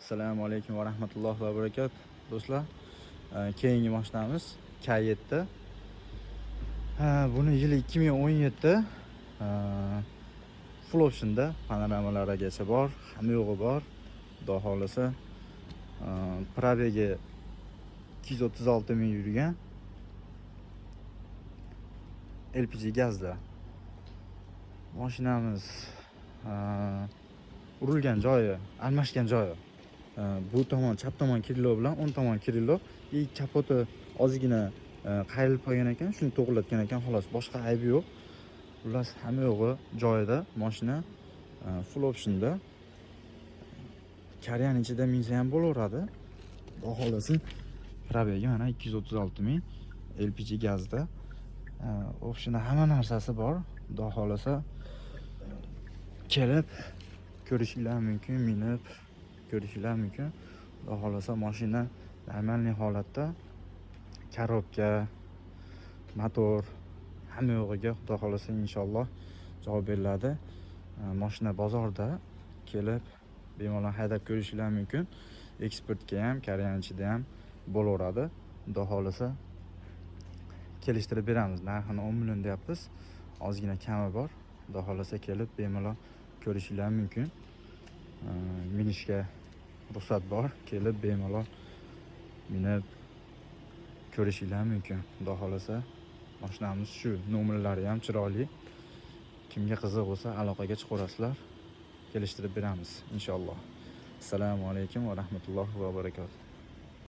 Assalomu alaykum va rahmatullohi va barakat, do'stlar. Keyingi mashinamiz K7. Ha, buni yili 2017. Full optionda, panoramalargacha bor, hamma yo'g'i bor. Xudo xohlasa, пробег i 236 ming yurgan. LPG gazda. Mashinamiz urilgan joyi, almashgan joyi. Bu tomon, chap tomon крыло bilan o'ng tomon крыло и kapoti ozgina qayrilib qolgan ekan, shuni to'g'irlatgan ekan, xolos, boshqa aybi yo'q. Xullas, hamma yo'g'i joyida, mashina full optionda. Koreani ichida minsa ham bo'laveradi. Xudo xohlasin, пробег i mana 236 ming, LPG gazda. Optiona hamma narsasi bor. Xudo xohlasa, kelib ko'rishinglar mumkin, minib ko'rishinglar mumkin. Xudo xohlasa, mashina нормальный holatda. Коробка, motor, hamma yo'g'iga, Xudo xohlasa, inshaalloh javob beriladi. Mashina bozorda, kelib bemalol haydab ko'rishinglar mumkin. Eksportga ham, Koreani ichida ham bo'laveradi. Xudo xohlasa, kelishtirib beramiz. Narxini 10 million deyapmiz. Ozgina kami bor. Xudo xohlasa, kelib bemalol ko'rishinglar mumkin. Minishga ruxsat bor. Kelib bemalol minib ko'rishinglar mumkin. Xudo xohlasa, mashinamiz shu, nomerlari ham chiroyli. Kimga qiziq bo'lsa, aloqaga chiqaverasizlar. Kelishtirib beramiz inshaalloh. Assalomu alaykum va rahmatullohi va barakatuh.